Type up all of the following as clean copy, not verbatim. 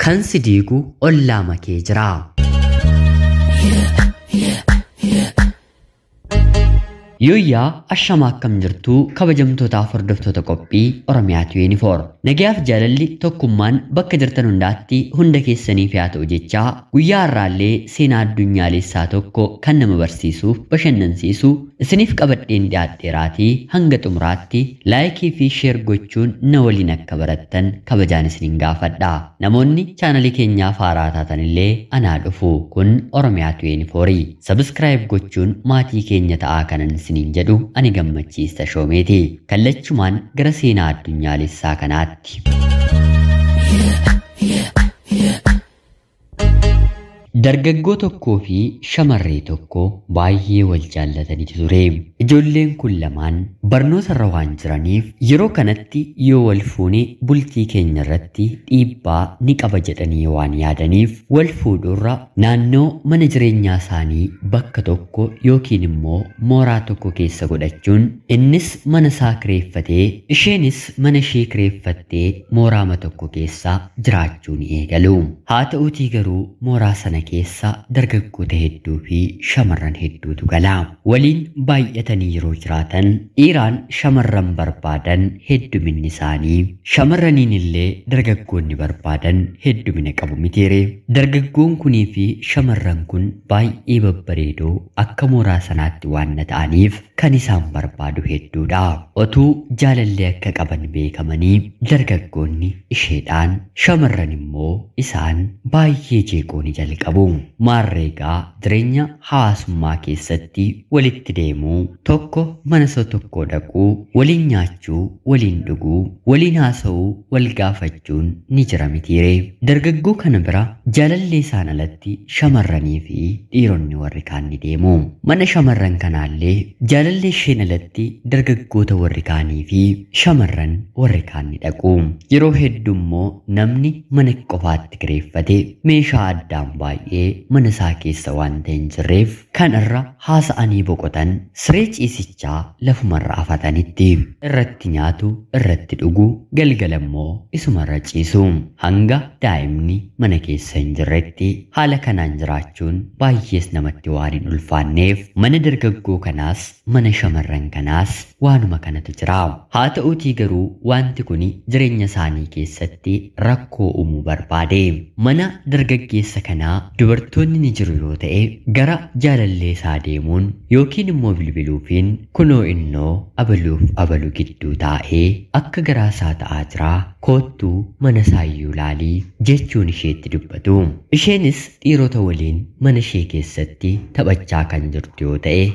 Kan si diigu ollaa makee jira. Yooyyaa ashamaa akkam jirtuu kabajamtootaaf hordoftoota qophii Oromiyaa 24. Nagayaaf jaalalli tokkummaan bakka jirtan hundaatti hunda keessaniif haa ta'u jechaa guyyaa har'aallee seenaa addunyaalessaa tokko kan nama barsiisuuf bashannansiisu isiniif qabadheen dhiyaadheeraatii hanga xumuraatti laayikii fi sheer gochuun na waliin akka barattan kabajaan isiniin gaafadha. Namoonni chaanalii keenyaaf haaraa taatanillee anaa dhufu kun Oromiyaa 24. Sabiskiraayib gochuun maatii keenya ta'aa kanan isiniin jedhu ani Gammachiis Tashoomeeti. Kallachumaan gara seenaa addunyaalessaa kanaatti. Dargaggoo tokkoo fi shamarree tokko baay'ee wal jaallataniitu ture. Ijoolleen kun lamaan barnoota irra waan jiraniif yeroo kanatti yoo wal fuune bultii keenya irratti dhiibbaa ni qaba jedhanii waan yaadaniif wal fuudhuurra naannoo mana jireenyaa isaanii bakka tokko yookiin immoo mooraa tokko keessa godhachuun innis mana isaa kireeffatee isheenis mana ishee kireeffattee mooraama tokko keessa jiraachuu ni eegalu. Haa ta'uutii garuu mooraa sana keessa dargaggoota hedduu fi shamarran hedduutu gala. Waliin baay'atanii yeroo jiraatan dhiiraan shamarran barbaadan hedduminni isaanii shamarraniin illee dargaggoonni barbaadan heddumina qabu mitiire. Dargaggoon kunii fi shamarran kun baay'ee babbareedoo akka mooraa sanaatti waan ta'aniif kan isaan barbaadu hedduudha. Otuu jaalallee akka qaban beekamanii dargaggoonni isheedhaan shamarran immoo isaan baay'ee jeequu ni jalqabu. Maarreegaa jireenya hawaasummaa keessatti walitti deemuu, tokko mana isa tokkoo dhaquu, waliin nyaachuu, waliin dhuguu, waliin haasa'uu, wal gaafachuun ni jira mitiire. Dargaggoo kana bira jaalallee isaan alatti shamarranii fi dhiironni warri kaan ni deemu. Mana shamarran kanaallee jaalallee isheen alatti dargaggoota warri kaanii fi shamarran warri kaan ni dhaqu. Yeroo hedduu immoo namni mana qofaatti kireeffate meeshaa addaan baay'ee mana isaa keessa waan ta'e hin jirreef kan irra haasa'anii boqotan siree ciisichaa lafumarra afatanitti irratti nyaatu, irratti dhugu, galgala immoo isumarra ciisu. Hanga daa'imni mana keessa hin jirretti haala kanaan jiraachuun baay'ees namatti waan hin ulfaanneef mana dargaggoo kanaas mana shamarran kanaas waanuma kanatu jira. Haa ta'uutii garuu wanti kun jireenya isaanii keessatti rakkoo uumuu barbaade. Mana dargaggeessa kanaa dubartoonni ni jiru yoo ta'e gara jaalallee isaa deemuun yookiin immoo bilbiluufiin kunoo innoo abaluuf abalu gidduu taa'ee akka garaa isaa ta'aa jira, koottuu mana isaayyuu laalii jechuun isheetti dubbatu. Isheenis dhiirota waliin mana ishee keessatti taphachaa kan jirtu yoo ta'e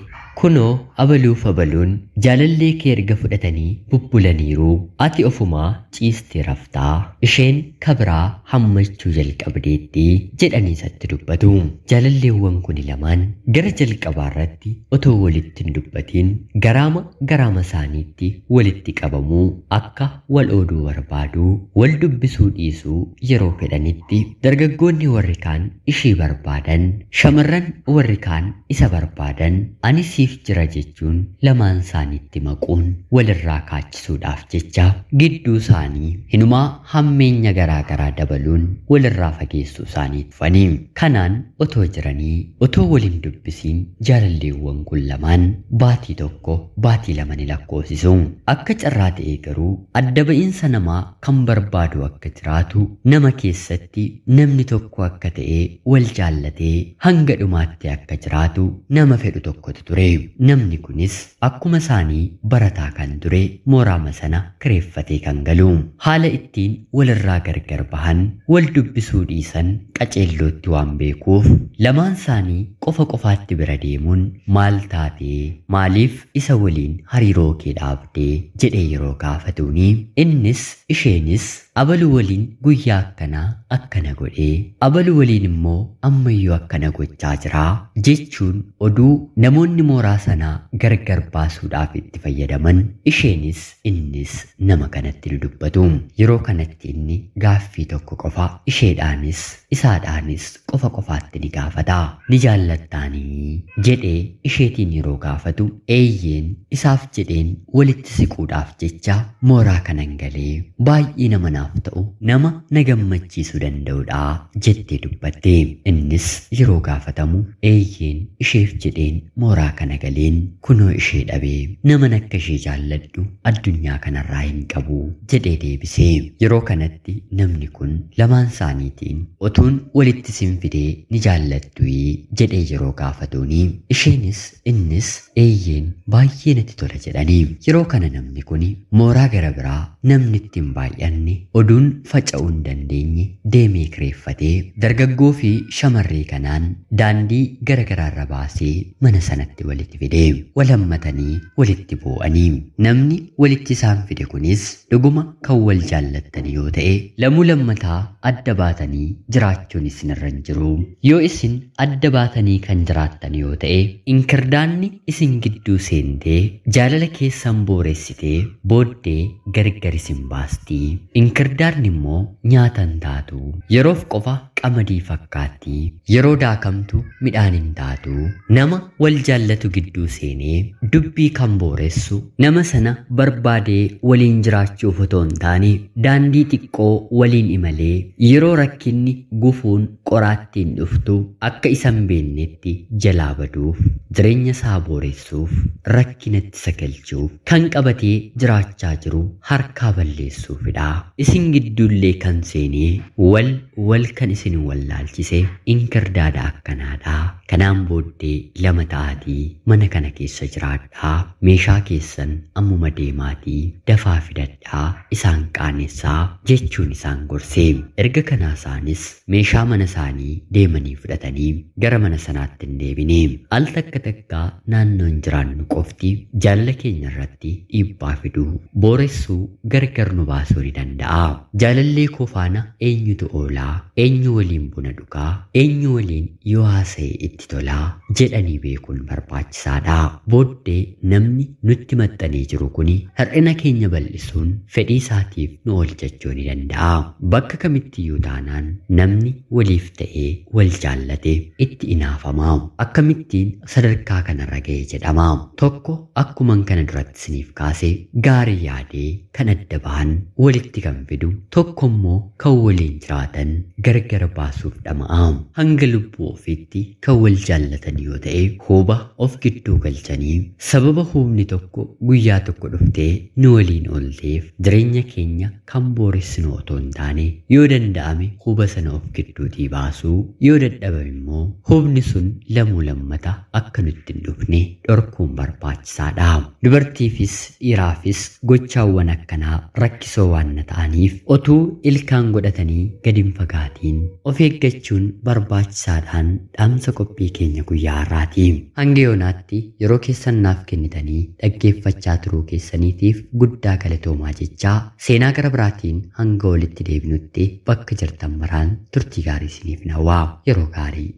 kunoo abaluuf abaluun jaalallee kee erga fudhatanii bubbulaniiru, ati ofumaa ciistee raftaa, isheen kabiraa hammachuu jalqabdeetti jedhanii isatti dubbatu. Jaalalleewwan kuni lamaan gara jalqabaa irratti otoo walitti hin dubbatiin garaama isaaniitti walitti qabamuu, akka wal ooduu barbaaduu, wal dubbisuu dhiisuu yeroo fedhanitti dargaggoonni warri kaan ishee barbaadan, shamarran warri kaan isa barbaadan, ani siif jira jechuun lamaan isaaniitti maquun walirraa kaachisuudhaaf jecha gidduu isaanii hinumaa hammeenya garaa garaa dabaluun walirraa fageessuu isaanii dhufanii. Kanaan otoo jiranii otoo waliin dubbisiin jaalalleewwan kun lamaan baatii tokko baatii lama ni lakkoofsisu. Akka carraa ta'ee garuu adda ba'iinsa namaa kan barbaadu akka jiraatu nama keessatti namni tokko akka ta'ee wal jaallatee hanga dhumaatti akka jiraatu nama fedhu tokkotu ture. Namni kunis akkuma isaanii barataa kan ture mooraama sana kireeffatee kan galu. Haala ittiin walirraa gargar bahan wal dubbisuu dhiisan qaceellootti waan beekuuf lamaan isaanii qofa qofaatti bira deemuun maal taatee maaliif isa waliin hariiroo kee dhaabdee jedhee yeroo gaafatuuni innis isheenis abalu waliin guyyaa akkanaa akkana godhee abalu waliin immoo ammayyuu akkana gochaa jiraa jechuun oduu namoonni mooraa sanaa gargar baasuudhaaf itti fayyadaman isheenis innis nama kanatti ni dubbatu. Yeroo kanatti inni gaaffii tokko qofa isheedhaanis isaanis Isaadhaanis qofa qofaatti ni gaafata. Ni jaallattaanii jedhee isheetiin yeroo gaafatu, eeyyeen isaaf jedheen walitti siquudhaaf jecha mooraa kanan galee baay'ee nama naaf ta'u, nama na gammachiisuu danda'udha jettee dubbatte. Innis yeroo gaafatamu, eeyyeen isheef jedheen mooraa kana galeen kunoo ishee dhabee nama akka ishee jaalladhu addunyaa kanarraa hin qabu jedhee deebisee. Yeroo kanatti namni kun lamaan isaaniitiin otuun walitti sin fidee ni jaallattuyi jedhee yeroo gaafatuuni, isheenis innis eeyyeen baay'ee natti tola jedhanii. Yeroo kana namni kun mooraa gara biraa namni itti hin baay'anne, oduun faca'uu hin dandeenye deemee kireeffatee dargaggoo fi shamarree kanaan daandii gara garaarra baasee mana sanatti walitti fide. Wal hammatanii walitti boo'anii. Namni walitti isaan fide kunis dhuguma kan wal jaallattan yoo ta'e lamuu lammataa adda baatanii jiraachuun isinirra hin jiru. Yoo isin adda baatanii kan jiraattan yoo ta'e inkirdaanni isin gidduu seentee jaalala keessan booressitee booddee gargar isin baasti. Inkirdaanni immoo nyaata hin taatu. Yeroof qofa qamadii fakkaatti. Yeroo daakamtu midhaan hin taatu. Nama wal jaallatu gidduu seenee dubbii kan booressu nama sana barbaadee waliin jiraachuuf otoo hin taane daandii xiqqoo waliin imalee yeroo rakkinni gufuun qoraattiin dhuftu akka isa hin beeknetti jalaa baduuf, jireenya isaa booressuuf, rakkinatti sagalchuuf, kan qabatee jiraachaa jiru harkaa balleessuufidha. Isin gidduullee kan seenee wal wal kan isin wallaalchise inkirdaada akkanaadha. Kanaan booddee lama ta'aatii mana kana keessa jiraadhaa. Meeshaa keessan ammuma deemaatii dafaa fidadhaa, isaan qaanessaa jechuun isaan gorsee. Erga kanaa isaanis meeshaa mana isaanii deemanii fudhatanii gara mana sanaatti hin deebine. Al takka takkaa naannoon jiraannu qofti jaalala keenya irratti dhiibbaa fiduu, booressuu, gargar nu baasuu ni danda'a. Jaalallee koo faana eenyutu oolaa, eenyu waliin buna dhugaa, eenyu waliin yoo haasa'e itti tolaa jedhanii beekuun barbaachisaadha. Booddee namni nutti maxxanee jiru kuni hir'ina keenya bal'isuun fedhii isaatiif nu oolchachuu ni danda'a. Bakka kamittiyyuu taanaan namni waliif ta'ee wal jaallate itti inaafama. Akkamittiin sadarkaa kanarra ga'e jedhama. Tokko akkuman kana duratti isiniif kaase gaarii yaadee kan adda bahan walitti kan fidu, tokko immoo kan waliin jiraatan gargar baasuuf dhama'a. Hanga lubbuu ofiitti kan wal jaallatan yoo ta'e huba of gidduu galchanii sababa hubni tokko guyyaa tokko dhuftee nu waliin oolteef jireenya keenya kan booressinu otoo hin taane yoo danda'ame huba sana of gidduutii baasuu, yoo dadhabame immoo hubni sun lamuu lammata akka nutti hin dhufne dhorkuun barbaachisaadha. Dubartiifis dhiiraafis gochaawwan akkanaa rakkisoo waan ta'aniif otuu ilkaan godhatanii gadi hin fagaatiin of eeggachuun barbaachisaadhaan dhaamsa qophii keenya guyyaa har'aati. Hanga yoonaatti yeroo keessan naaf kennitanii dhaggeeffachaa turuu keessaniitiif guddaa galatoomaa jechaa, seenaa gara biraatiin hanga walitti deebinutti bakka jirtan maraan turtii gaarii isiniif hawwaa. Yeroo gaarii.